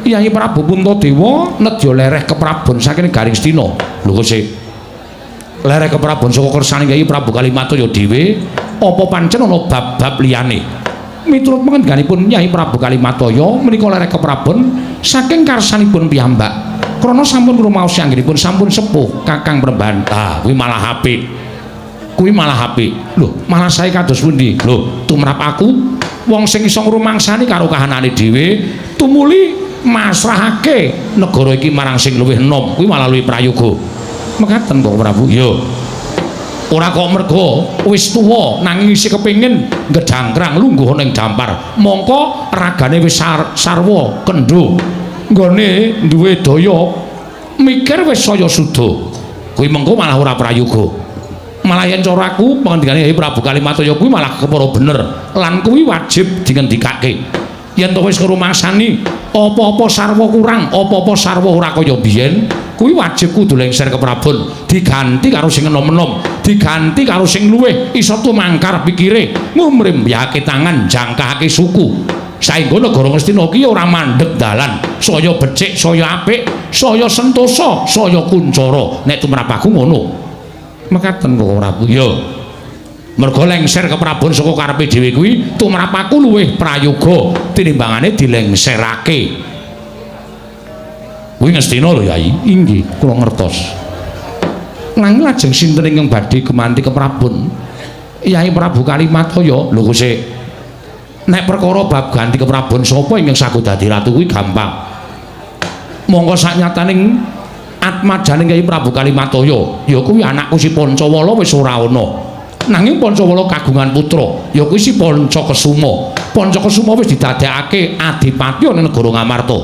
Kyai Prabu Puntadewa nedya lereh keprabon saking Garing Stina. Lho kok sik lereh keprabon saka kersane Kyai Prabu Kalimataya dhewe apa pancen ana bab-bab liyane? Miturut pangendhikanipun Kyai Prabu Kalimataya menika lereh keprabon saking karsanipun piyambak. Krana sampun rumaos anggenipun sampun sepuh Kakang Premban. Ah, kuwi malah apik. Kuwi malah apik. Lho, malah sae kados pundi? Lho, tumrap aku wong sing iso ngrumangsani karo kahanane dhewe tumuli masrahake negara iki marang sing luwih enom, kuwi malah luwih prayoga. Mekaten Koko Prabu. Iya. Ora kok merga wis tuwa nanging isih kepengin ngedangkrang lungguh ana ing dampar. Mongko ragane wis sarwa kendho. Nggone duwe daya mikir wis saya suda. Kuwi mengko malah ora prayoga. Malah yen cara aku pangendikane Kyai Prabu Kalimataya kuwi malah kepara bener lan kuwi wajib dingendikake. Yen to wis ngrumangsani apa-apa sarwa kurang, apa-apa sarwa ora kaya biyen, kuwi wajib kudu lengser keprabon, diganti karo sing enom-enom, diganti karo sing luwih iso tumangkar pikire, ngumrembyake tangan, jangkahake suku. Saengga negara Ngastina ki ora mandeg dalan, saya becik, saya apik, saya sentosa, saya kuncara. Nek tumrap aku ngono. Mekaten Koko Prabu. Ya. Merga lengser keprabon saka karepe dhewe kuwi tumrap aku luwih prayoga tinimbangane dilengserake. Kuwi Ngastina lho Yai. Inggih, kula ngertos. Nanging lajeng sinten ingkang badhe gemanti keprabon? Yai Prabu Kalimataya. Lho kok sik. Nek perkara bab ganti keprabon sapa ingkang sago dadi ratu kuwi gampang. Monggo saknyataning atmajaning Kyai Prabu Kalimataya, ya kuwi anakku si Pancawala wis ora ana. Nanging Pancawala kagungan putra, ya kuwi si Pancakesuma. Pancakesuma wis didadekake adipati ana negara Ngamarta.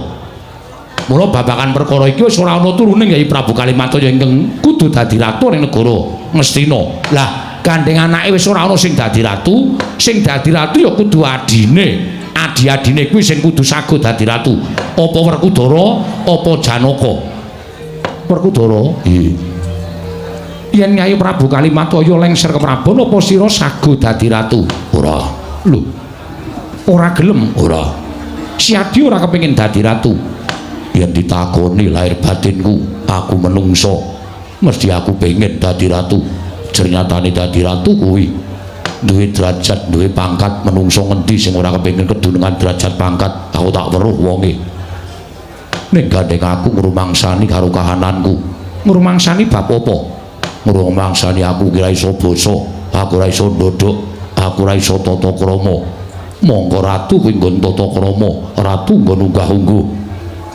Mula babagan perkara iki wis ora ana turune Kyai Prabu Kalimataya ingkang kudu dadi ratu ning negara Ngastina. Lah, gandeng anake wis ora ana sing dadi ratu, sing dadi ratu ya kudu adine. Adi-adine kuwi sing kudu sago dadi ratu. Apa Werkudara, apa Janaka? Werkudara, nggih. Yen Kyai Prabu Kalimataya lengser keprabon apa sira sago dadi ratu? Ora. Lho. Ora gelem? Ora. Siadi ora kepengin dadi ratu. Yen ditakoni lahir batinku, aku menungso, mesti aku pengen dadi ratu. Jernyatane dadi ratu kuwi duwe derajat, duwe pangkat. Menungso ngendi sing ora kepengin kedunungan derajat pangkat? Aku tak weruh wonge. Ning gandeng aku ngrumangsani karo kahananku. Ngrumangsani bab apa? Ngrumangsani aku ki ora iso basa, aku ora iso ndodhok, aku ora iso tata krama. Mongko ratu kuwi nggon tata krama, ratu nggon unggah-ungguh.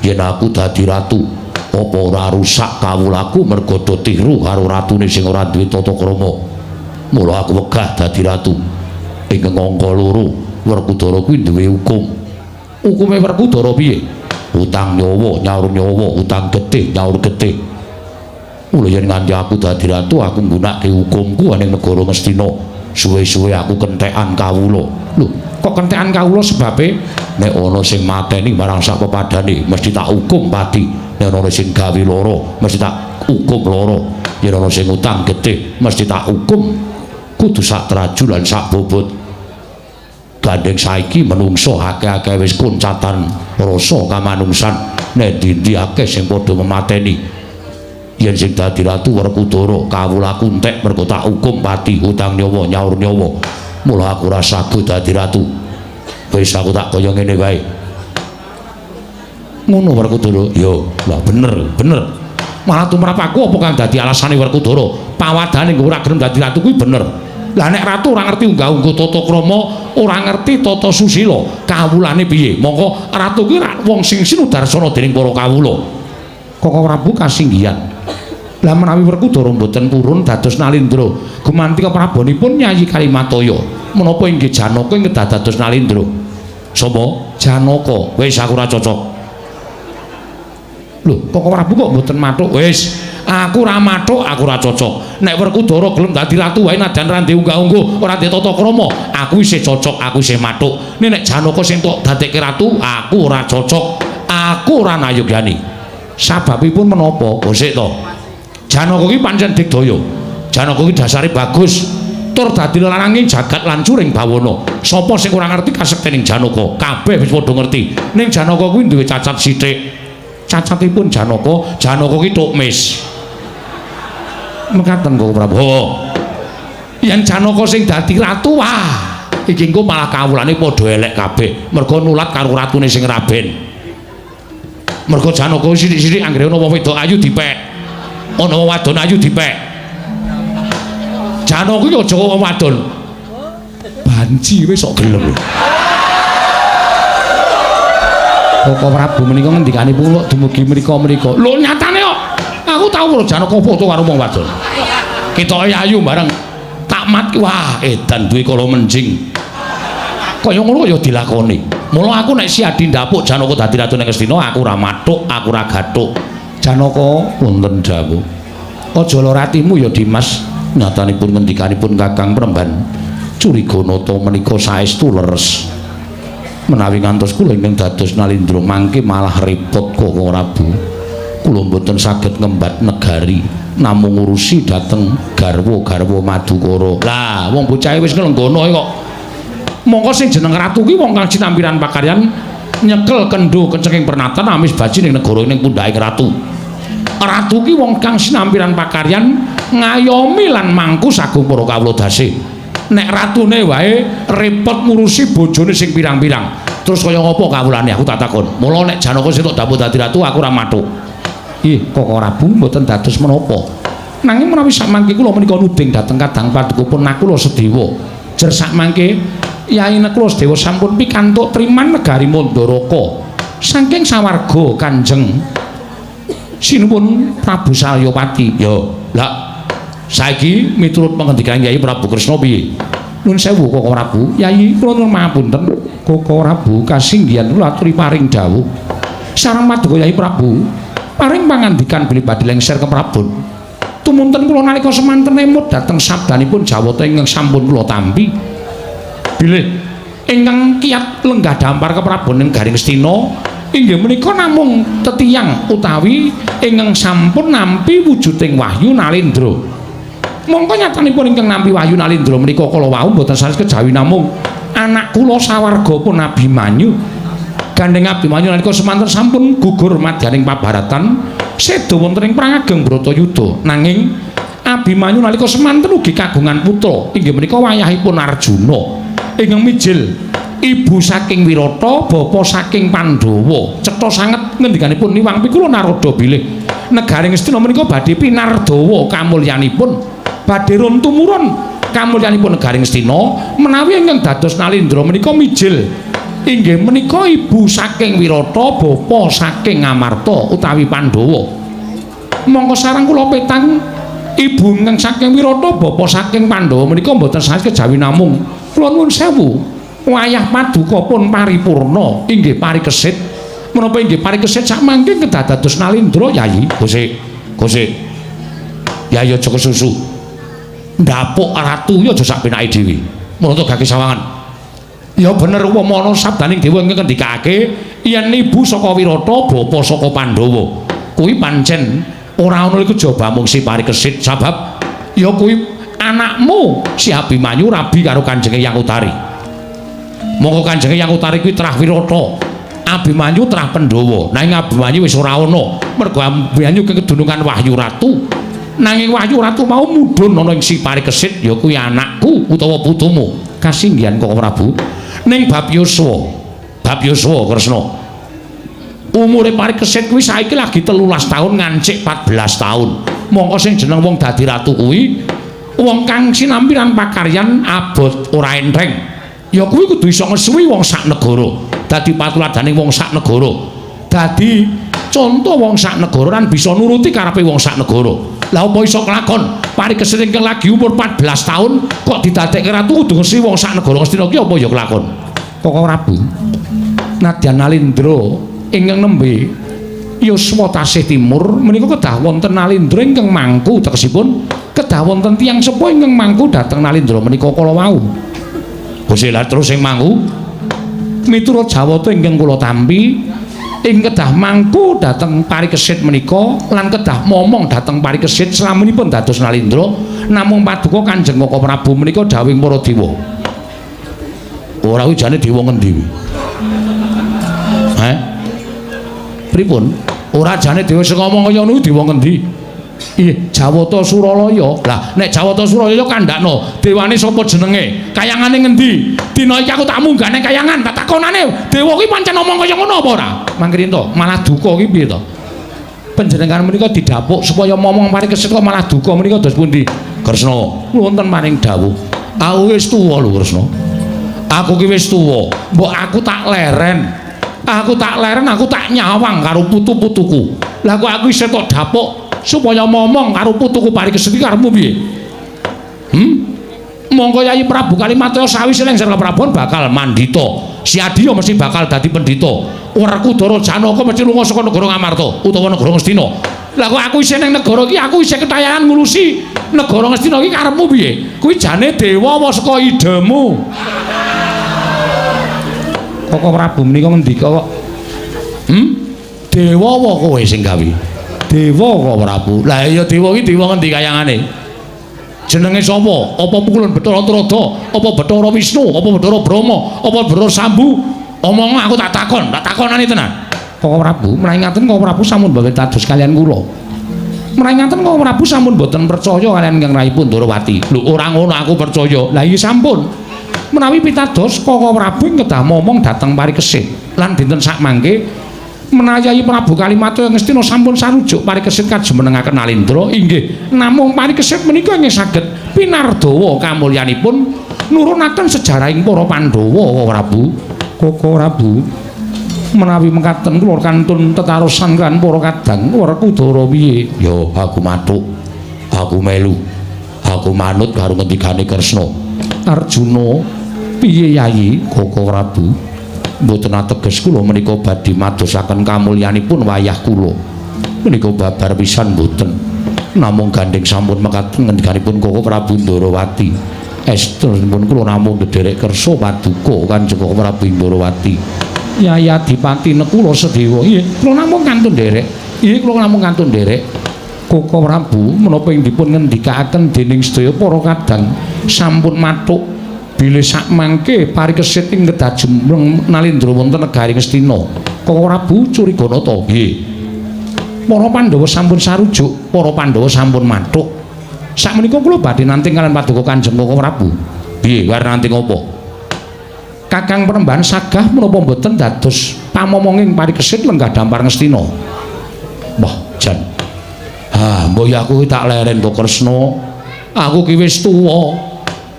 Yen aku dadi ratu, apa ora rusak kawulaku merga do tiru karo ratune sing ora duwe tata krama? Mula aku wegah dadi ratu. Ingkang angka loro, Werkudara kuwi duwe hukum. Hukume Werkudara piye? Utang nyawa, nyaur nyawa, utang getih, nyaur getih. Mula yen nganti aku dadi ratu, aku nggunakake hukumku ning negara Ngastina. Suwe-suwe aku kentekan kawula. Lho, kok kentekan kawula sebabe? Nek ana sing mateni marang sak pepadane, mesti tak hukum pati. Nek ana sing gawe lara, mesti tak hukum lara. Yen ana sing utang getih, mesti tak hukum kudu sak traju lan sak bobot. Gandeng saiki menungso akeh-akeh wis kuncatan rasa kamanungsan. Nek ndi-ndi akeh sing padha memateni. Yen sing dadi ratu Werkudara, kawulaku entek mergo tak hukum pati, utang nyawa nyaur nyawa. Mula aku ora sago dadi ratu. Wis aku tak kaya ngene wae. Ngono Werkudara? Ya, lah bener, bener. Malah tumrap aku apa kang dadi alasane Werkudara? Pawadane ora gelem dadi ratu kuwi bener. Lah nek ratu ora ngerti unggah-ungguh tata krama, ora ngerti tata susila, kawulane piye? Mongko ratu kuwi wong sing sinudarsana dening para kawula. Koko Prabu kasinggihan. Lah menawi Werkudara mboten purun dados Nalindra, gumanti keprabonipun Nyayi Kalimataya. Menapa inggih Janaka ing kedah dados Nalindra? Sapa? Janaka. Wis aku ora cocok. Lho, Koko Prabu kok mboten mathuk? Wis, aku ora mathuk, aku ora cocok. Nek Werkudara gelem dadi ratu wae najan ra ndek unggah-ungguh, ora ndek tata krama, aku isih cocok, aku isih mathuk. Nek Janaka sing tok dadekke ratu, aku ora cocok. Aku ora nayogyani. Sababipun menapa? Sik to. Janaka ki pancen digdaya. Janaka ki dasare bagus. Tur dadi lelananging jagat lan curing bawana. Sapa sing ora ngerti kasektening Janaka? Kabeh wis padha ngerti. Ning Janaka kuwi duwe cacat sithik. Cacatipun Janaka, Janaka ki tukmis. Mekaten Koko Prabu. Yen Janaka sing dadi ratu, wah, iki engko malah kawulane padha elek kabeh. Mergo nulat karo ratune sing raben. Mergo Janaka sithik-sithik anggere ana wong wedok ayu dipek. Ana wong wadon ayu dipek. Janaka ki aja wong wadon. Banci wis sok gelem. Koko Prabu menika ngendikanipun kok dumugi mrika-mrika. Lho nyatane kok aku tau karo Janaka foto karo wong wadon. Ketoke ayu bareng tak mat wah edan duwe kala menjing. Kaya ngono ya dilakoni. Mula aku nek Siadi ndapuk Janaka dadi ratu ning Ngastina aku ora mathuk, aku ora gathuk. Janaka wonten dawuh. Aja lara atimu ya Dimas. Nyatanipun ngendikanipun Kakang Premban Curiganata menika saestu leres. Menawi ngantos kula ingkang dados Nalindra mangke malah repot Koko Prabu. Kula mboten saged ngembat negari namung ngurusi dhateng garwa-garwa Madukara. Lah wong bocahe wis nglenggono kok. Mongko sing jeneng ratu ki wong kang cinampiran pakaryan nyekel kendho kencenging pernatan amis baji ning negara ning pundhaking ratu. Ratu ki wong kang sinampiran pakaryan ngayomi lan mangku sagung para kawula dase. Nek ratune wae repot ngurusi bojone sing pirang-pirang. Terus kaya ngopo kawulane aku tak takon. Mula nek Janaka sing tok dapuk dadi ratu aku ora mathuk. Ih, Koko Prabu mboten dados menapa. Nanging menawi sakmangke kula menika nuding dhateng Kadang Paduka pun Nakula Sedewa. Jer sakmangke Yai Nakula Sedewa sampun pikantuk triman negari Mandaraka. Saking sawarga Kanjeng Sinuwun Prabu Salyapati. Ya, lah saiki miturut pangendikan Yai Prabu Kresna piye? Nuwun sewu Koko Prabu. Yai kula nuwun pangapunten. Koko Prabu kasinggihan kula aturi paring dawuh. Sareng paduka Yai Prabu paring pangandikan bilih badhe lengser keprabon. Tumunten kula nalika semanten emut dhateng sabdanipun Jawata ingkang sampun kula tampi. Bilih ingkang kiat lenggah dampar keprabon ing Garing Ngastina inggih menika namung tetiyang utawi ingkang sampun nampi wujuding wahyu Nalindra. Mongko nyatanipun ingkang nampi wahyu Nalindra menika kala wau mboten sanes kejawi namung anak kula sawarga pun Abimanyu. Gandeng Abimanyu nalika semanten sampun gugur madyaning pabaratan seda wonten ing perang ageng Bratayuda. Nanging Abimanyu nalika semanten ugi kagungan putra inggih menika wayahipun Arjuna ingkang mijil ibu saking Wirata, bapa saking Pandhawa. Cetha sanget ngendikanipun Niwang Pikula Narada bilih negari Ngastina menika badhe pinardawa kamulyanipun, badhe run tumurun kamulyanipun negari Ngastina menawi ingkang dados Nalindra menika mijil inggih menika ibu saking Wirata, bapa saking Amarta utawi Pandhawa. Mongko sareng kula petang ibu ingkang saking Wirata, bapa saking Pandhawa menika mboten sanes kejawi namung kula nuwun sewu wayah paduka pun paripurna inggih parikesit. Menapa inggih parikesit sakmangke kedah dados Nalindra Yayi? Gosik, gosik. Yayi aja kesusu. Ndapuk ratu ya aja sak penake dhewe. Mula gake sawangan. Ya bener upama ana sabdaning dewa ingkang ngendikake yen ibu saka Wirata, bapa saka Pandhawa. Kuwi pancen ora ana iku kejaba mung si parikesit sebab ya kuwi anakmu si Abimanyu rabi karo Kanjeng Hyang Utari. Mongko Kanjeng Hyang Utari kuwi trah Wirata, Abimanyu trah Pandhawa. Nanging Abimanyu wis ora ana, mergo Abimanyu kekedunungan Wahyu Ratu. Nanging Wahyu Ratu mau mudhun ana ing si parikesit ya kuwi anakku utawa putumu. Kasinggihan Koko Prabu. Ning bab yuswa, bab yuswa Kresna. Umure parikesit kuwi saiki lagi 13 tahun ngancik 14 tahun. Mongko sing jeneng wong dadi ratu kuwi wong kang sinampiran pakaryan abot ora enteng. Ya kuwi kudu iso ngesuwi wong sak negara. Dadi patuladaning wong sak negara. Dadi conto wong sak negara lan bisa nuruti karepe wong sak negara. Lah apa iso kelakon Parikesit ingkang lagi umur 14 tahun kok didadekke ratu kudu ngesi wong sak negara Ngastina ki apa ya kelakon? Koko Prabu nadyan Nalindra ingkang nembe yuswa tasih timur menika kedah wonten Nalindra ingkang mangku, tegesipun kedah wonten tiyang sepuh ingkang mangku dhateng Nalindra menika kala wau. Gusti lah terus sing mangku miturut jawata ingkang kula tampi ing kedah mangku dhateng Parikesit menika lan kedah momong dhateng Parikesit slaminipun dados Nalindra namung paduka Kanjeng Koko Prabu menika dawuhing para dewa. Ora kuwi jane dewa ngendi kuwi? Heh? Pripun? Ora jane dewa sing ngomong kaya ngono dewa ngendi? Ih, Jawata Suralaya. Lah, nek Jawata Suralaya kandhakno, dewane sapa jenenge? Kayangane ngendi? Dina iki aku tak munggah nang kayangan, tak takonane, dewa kuwi pancen ngomong kaya ngono apa ora? Mangkrinta, malah duka ki piye to? Panjenengan menika didhapuk supaya momong Parikesit kok malah duka menika dos pundi? Kresna, wonten maring dawuh. Aku wis tuwa lho, Kresna. Aku ki wis tuwa. Mbok aku tak leren. Aku tak leren, aku tak nyawang karo putu-putuku. Lah kok aku isih tok dapuk supaya momong karo putuku Parikesit iki karepmu piye? Mongko Yayi Prabu Kalimataya sawise lengser Prabon bakal mandhita. Si Adiya mesti bakal dadi pendhita. Werkudara Janaka mesti lunga saka negara Ngamarta utawa negara Ngastina. Lah kok aku isih ning negara iki, aku isih ketayangan ngurusi negara Ngastina iki karepmu piye? Kuwi jane dewa apa saka idemu? Koko Prabu menika ngendika kok. Dewa apa kowe sing gawe? Dewa kok Prabu. Lah iya dewa iki dewa ngendi kayangane? Jenenge sapa? Apa pukulun Bathara Narada? Apa Bathara Wisnu? Apa Bathara Brahma? Apa Bathara Sambu? Omong aku tak takon, tak takonane tenan. Koko Prabu, menawi ngaten Koko Prabu sampun boten dados kaliyan kula. Menawi ngaten Koko Prabu sampun boten percaya kaliyan ingkang rahipun Ndorowati. Lho ora ngono aku percaya. Lah iya sampun. Menawi pitados Koko Prabu kedah momong dhateng Parikesit. Lan dinten sakmangke menawi Yayi Prabu Kalimataya Ngastina sampun sarujuk Parikesit kajumenengaken Nalindra inggih namung Parikesit menika inggih saged pinardawa kamulyanipun nurunaken sejarahing para Pandhawa Prabu. Koko Prabu menawi mekaten kula kantun tetarosan kan para kadang Werkudara piye? Ya aku mathuk, aku melu, aku manut karo ngendikane Kresna. Arjuna piye Yayi? Koko Prabu mboten ateges kula menika badhe madosaken kamulyanipun wayah kula. Menika babar pisan mboten. Namung gandheng sampun mekaten ngendikanipun Koko Prabu Ndorowati. Estunipun kula namung ndherek kersa paduka Kanjeng Koko Prabu Ndorowati. Yayi Adipati Nekula Sedewa. Nggih, kula namung kantun nderek. Nggih, kula namung kantun nderek. Koko Prabu menapa ing dipun ngendikaaken dening sedaya para kadang sampun mathuk bilih sakmangke Parikesit ing kedah jumreng Nalindra wonten negari Ngastina. Koko Prabu curiga nata? Nggih. Para Pandhawa sampun sarujuk, para Pandhawa sampun mathuk. Sakmenika kula badhe nanting kaliyan paduka Kanjeng Koko Prabu. Piye, arep nanting apa? Kakang Penemban sagah menapa mboten dados pamomonging Parikesit lenggah dampar Ngastina? Wah, jan. Ah, mbok ya aku tak leren to Kresna. Aku ki wis tuwa.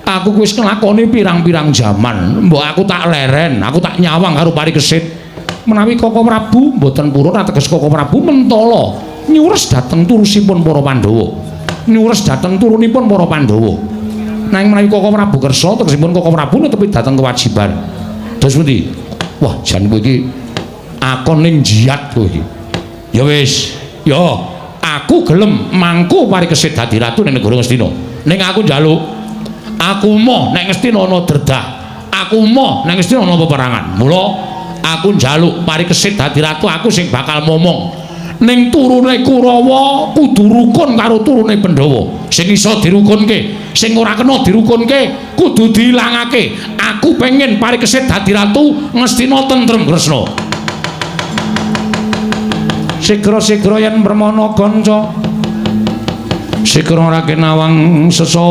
Aku wis nglakoni pirang-pirang jaman. Mbok aku tak leren, aku tak nyawang karo Parikesit. Menawi Koko Prabu mboten purun ateges Koko Prabu mentala nyures dhateng turusipun para Pandhawa. Nyures dhateng turunipun para Pandhawa. Nanging menawi Koko Prabu kersa tegesipun Koko Prabu netepi dhateng kewajiban. Terus pundi? Wah, jan kowe iki akon ning jiat kowe iki. Ya wis, ya aku gelem mangku Parikesit dadi ratu ning negara Ngastina. Ning aku njaluk, aku moh nek Ngastina ana dredah. Aku moh nek Ngastina ana peperangan. Mula aku njaluk Parikesit dadi ratu, aku sing bakal momong. Ning turune Kurawa kudu rukun karo turune Pandhawa. Sing iso dirukunke, sing ora kena dirukunke kudu diilangake. Aku pengen Parikesit dadi ratu, Ngastina tentrem Kresna. Sigra-sigra yen permana kanca, sigra raken awang sesangka.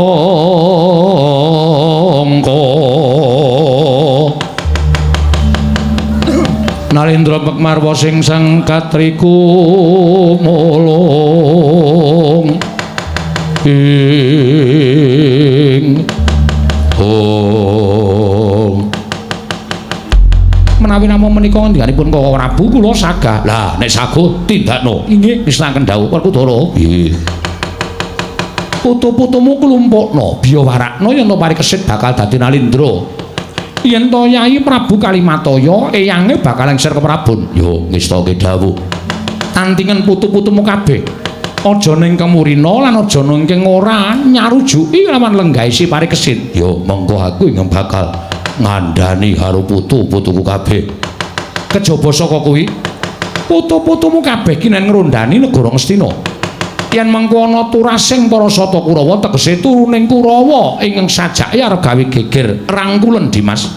Nalindra pekmarwa sing sang katriku mulung ing hong. Menawi namung menika ngendikanipun Koko Prabu kula sagah. Lah nek saguh tindakno. Inggih, misnaken dawuh Werkudara. Nggih. Putu-putumu klumpukno, biya warakno yen to Parikesit bakal dadi Nalindra. Yen to Yayi Prabu Kalimataya eyange bakal lengser keprabon. Yo ngestake dawuh. Tantingen putu-putumu kabeh. Aja ning kemurina lan aja ning ora nyarujuki lawan lenggahe si Parikesit. Yo monggo aku ingkang bakal ngandhani karo putu-putuku kabeh. Kejaba saka kuwi, putu-putumu kabeh kinen ngrondani negara Ngastina. Yen mengko ana turasing para Sata Kurawa tegese turuning Kurawa ingkang sajake arep gawe geger rangkulen Dimas.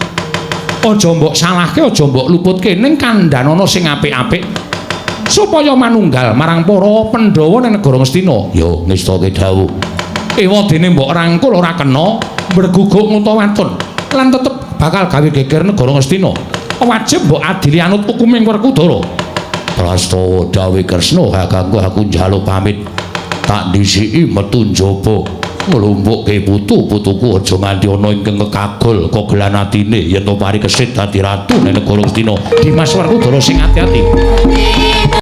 Aja mbok salahke, aja mbok luputke, ning kandhanana sing apik-apik supaya manunggal marang para Pandhawa ning negara Ngastina. Yo ngestake dawuh. Ewa dene mbok rangkul ora kena mbreguguk nguta waton lan tetep bakal gawe geger negara Ngastina. Wajib mbok adili anut hukuming Werkudara. Prastawa dawuh Kresna, kakangku aku njaluk pamit. Tak dhisiki metu njaba nglumpukke putu-putuku aja nganti ana ingkang kekagol kogelan atine yen to Parikesit dadi ratu ning negara Ngastina. Dimas Werkudara sing ati-ati.